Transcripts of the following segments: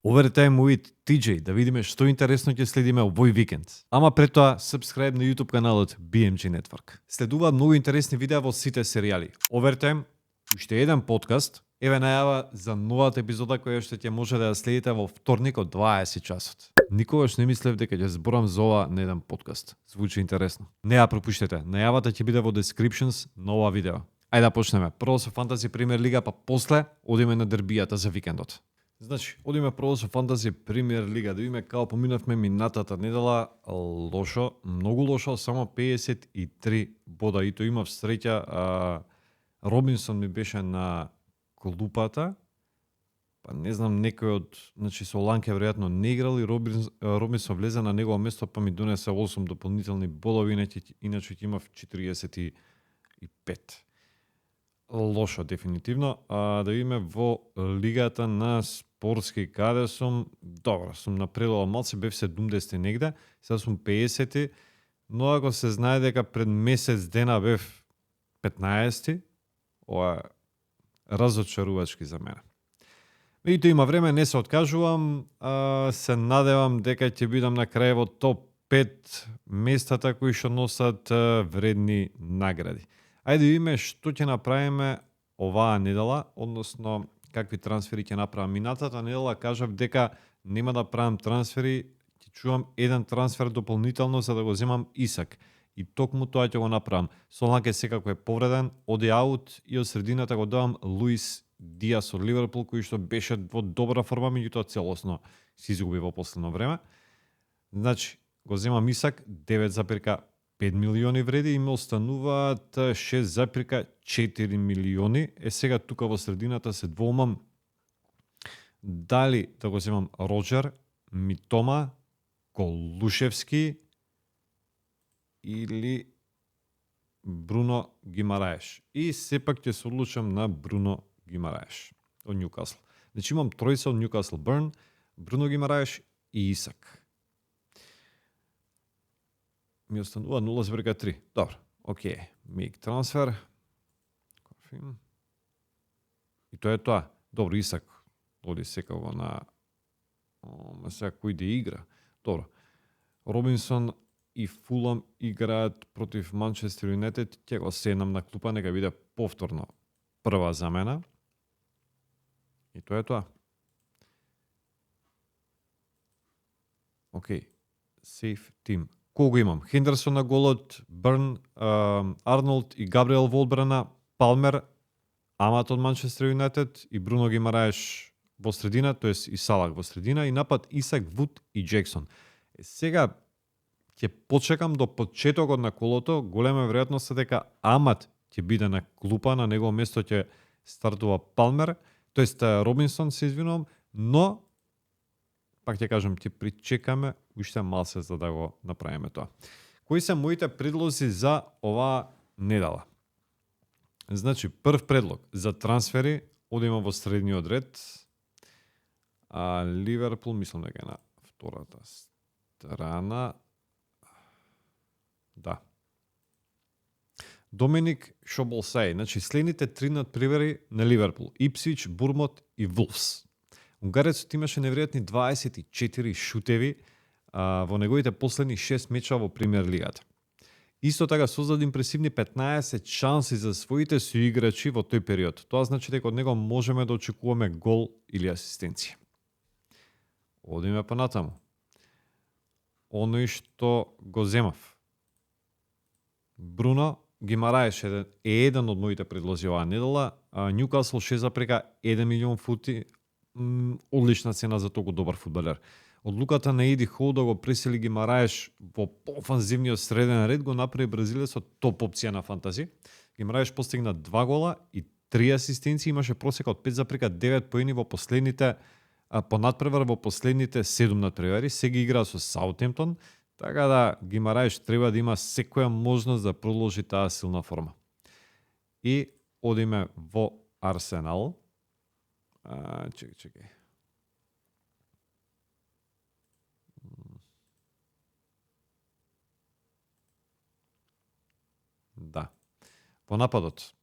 Overtime with TJ, да видиме што интересно ќе следиме овој викенд. Ама пред тоа, subscribe на YouTube каналот BMG Network. Следуваат многу интересни видеа во сите серијали. Overtime, уште еден подкаст, еве најава за новата епизода која што ќе може да ја следите во вторник од 20 часот. Никогаш не мислев дека ќе зборам за ова на еден подкаст. Звучи интересно. Не ја пропуштете, најавата ќе биде во descriptions на ова видео. Ајде да почнеме. Прво со Фантази Премиер Лига, па после одиме на дербијата за викендот. Значи, одиме прво со Фантази Премиер Лига, да видиме како поминавме минатата недела. Лошо, многу лошо, само 53 бода, и тоа имав среќа. Робинсон ми беше на клупата, па не знам, некој од, значи со Ланке веројатно не играл и Робинсон влезе на негово место, па ми донесе 8 дополнителни бодови, иначе ќе имав 45. Лошо, дефинитивно. Да видиме во лигата на спортски, каде сум, добро, сум напредувал малце, бев 70 негде, сега сум 50, но ако се знае дека пред месец дена бев 15, ова е разочарувачки за мене. Видите, има време, не се откажувам, се надевам дека ќе бидам на крај во топ 5 местата кои што носат вредни награди. Ајде да видиме што ќе направиме оваа недела, односно какви трансфери ќе направам. Минатата недела кажав дека нема да правам трансфери, ќе чувам еден трансфер дополнително за да го земам Исак. И токму тоа ќе го направам. Соланке секако е повреден, оди аут и од средината го давам Луис Диас од Ливерпул, кој што беше во добра форма, меѓутоа целосно се изгуби во последно време. Значи, го земам Исак, 9,5 милиони вреди и ме остануваат 6,4 милиони. Сега тука во средината се двоумам дали да го земам Роджер, Митома, Колушевски или Бруно Гимараеш. И сепак ќе се одлучам на Бруно Гимараеш од Ньюкасл. Значи имам тројца од Ньюкасл: Бърн, Бруно Гимараеш и Исак. Ми останува 0,3. Добро, окей. Make трансфер. И тоа е тоа. Добро, Исак оди секако на сега кој да игра. Добро. Робинсон и Фулам играат против Манчестер Юнайтед. Ќе го седнам на клупа, нека биде повторно прва замена. И тоа е тоа. Окей. Сейф тим. Кого имам? Хендерсон на голот, Бърн, Арнолд и Габриел во одбрана, Палмер, Амат од Манчестер Юнайтед и Бруно Гимараеш во средина, тоест и Салах во средина, и напад Исак, Вуд и Джексон. Сега ќе почекам до почетокот на колото, голема веројатност е дека Амат ќе биде на клупа, на негово место ќе стартува Палмер, тоест Робинсон, се извинувам, но пак ќе кажам, ќе причекаме уште малце за да го направиме тоа. Кои се моите предлози за оваа недела? Значи, прв предлог за трансфери, одиме во средниот ред. Ливерпул, мислам дека е на втората страна. Да. Доминик Шоболсај. Значи, следните три надпревари на Ливерпул: Ипсвич, Бурмот и Вулфс. Унгарецот имаше неверојатни 24 шутеви во неговите последни 6 меча во Премиер Лигата. Исто така создаде импресивни 15 шанси за своите соиграчи во тој период. Тоа значи дека од него можеме да очекуваме гол или асистенција. Одиме понатаму. Оној што го земав. Бруно Гимараеш е еден од моите предлози оваа недела. Ньюкасл 6,1 милион фути. Одлична цена за толку добар фудбалер. Одлуката на Еди Хоу да го пресели Гимараеш во офанзивниот среден ред го направи бразилецот топ опција на фантази. Гимараеш постигна 2 гола и 3 асистенции, имаше просека од 5,9 поени во последните по надпревар во последните 7 надпревари. Сега игра со Саутемптон, така да Гимараеш треба да има секоја можност да продолжи таа силна форма. И одиме во Арсенал. Чекај. Да. Во нападот.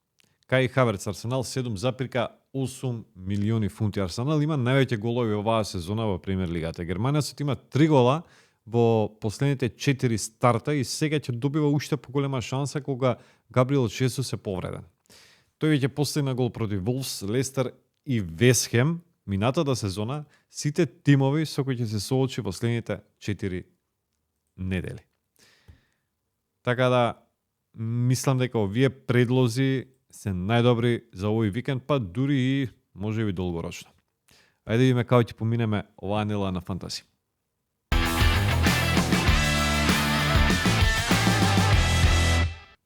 Кај Хаверц, Арсенал 7,8 милиони фунти. Арсенал има највеќе голови оваа сезона во Премиер лигата. Германецот има 3 гола во последните 4 старта и сега ќе добива уште поголема шанса кога Габриел Жесус е повреден. Тој веќе постигна гол против Волфс, Лестер и Вест Хем минатата сезона, сите тимови со кои ќе се соочи во следните 4 недели. Така да, мислам дека овие предлози се најдобри за овој викенд, па дури и можеби долгорочно. Ајде да видиме како ќе поминеме оваа недела на фантази.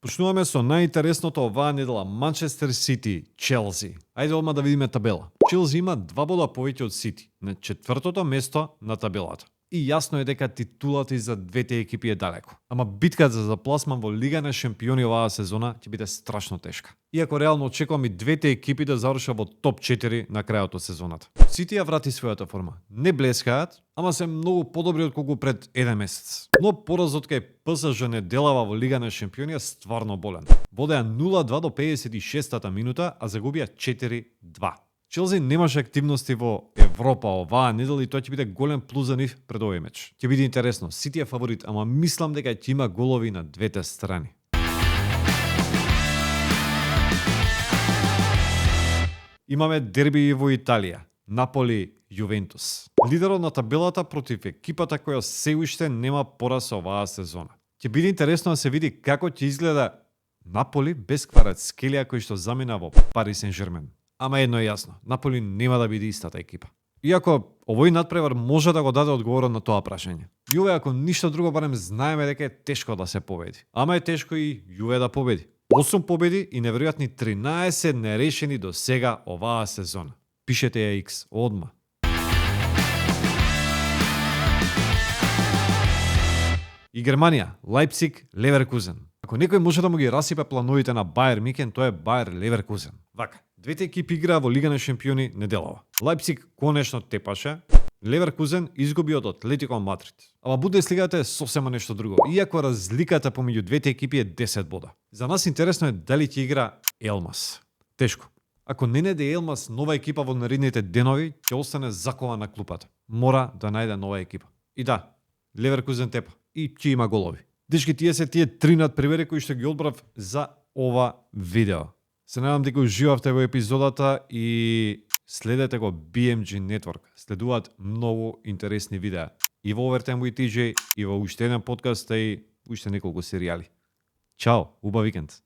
Почнуваме со најинтересното оваа недела, Манчестер Сити, Челси. Ајде одма да видиме табела. Челси има 2 бода повеќе од Сити, на 4-то место на табелата. И јасно е дека титулата и за двете екипи е далеко. Ама битката за пласман во Лига на шампиони оваа сезона ќе биде страшно тешка. Иако реално очекувам и двете екипи да завршат во топ 4 на крајот од сезоната. Сити ја врати својата форма. Не блескаат, ама се многу подобри отколку пред еден месец. Но поразот кај ПСЖ неделава во Лига на шампиони е стварно болен. Водеа 0-2 до 56-та минута, а загубија 4-2. Челси немаше активности во Европа оваа недела и тоа ќе биде голем плюс за нив пред овој меч. Ќе биде интересно. Сити е фаворит, ама мислам дека ќе има голови на двете страни. Имаме дерби во Италија. Наполи Јувентус. Лидерот на табелата против екипата која се уште нема пораз оваа сезона. Ќе биде интересно да се види како ќе изгледа Наполи без Кварацскелија кој што замина во Пари Сен-Жермен. Ама едно е јасно, Наполи нема да биде истата екипа. Иако овој надпревар може да го даде одговорот на тоа прашање. Јуве ако ништо друго барем знаеме дека е тешко да се победи. Ама е тешко и Јуве да победи. 8 победи и неверојатни 13 нерешени до сега оваа сезона. Пишете ја X одма. И Германија, Лајпциг, Леверкузен. Ако некој може да му ги расипе плановите на Бајер Микен, тоа е Бајер Леверкузен. Вака, двете екипи играа во Лига на шампиони неделава. Лајпциг конечно тепаше, Леверкузен изгуби од Атлетико Мадрид. Ама Бундеслигата е сосема нешто друго, иако разликата помеѓу двете екипи е 10 бода. За нас интересно е дали ќе игра Елмас. Тешко. Ако не најде Елмас нова екипа во наредните денови, ќе остане закован на клупата. Мора да најде нова екипа. И да, Леверкузен тепа и ќе има голови. Дечки, тие се тие 3 надпревари кои што ги одбрав за ова видео. Се надам дека уживавте во епизодата и следете го BMG Network. Следуваат многу интересни видеа и во Overtime with TJ, и во уште еден подкаст, и уште неколку серијали. Чао, убав викенд!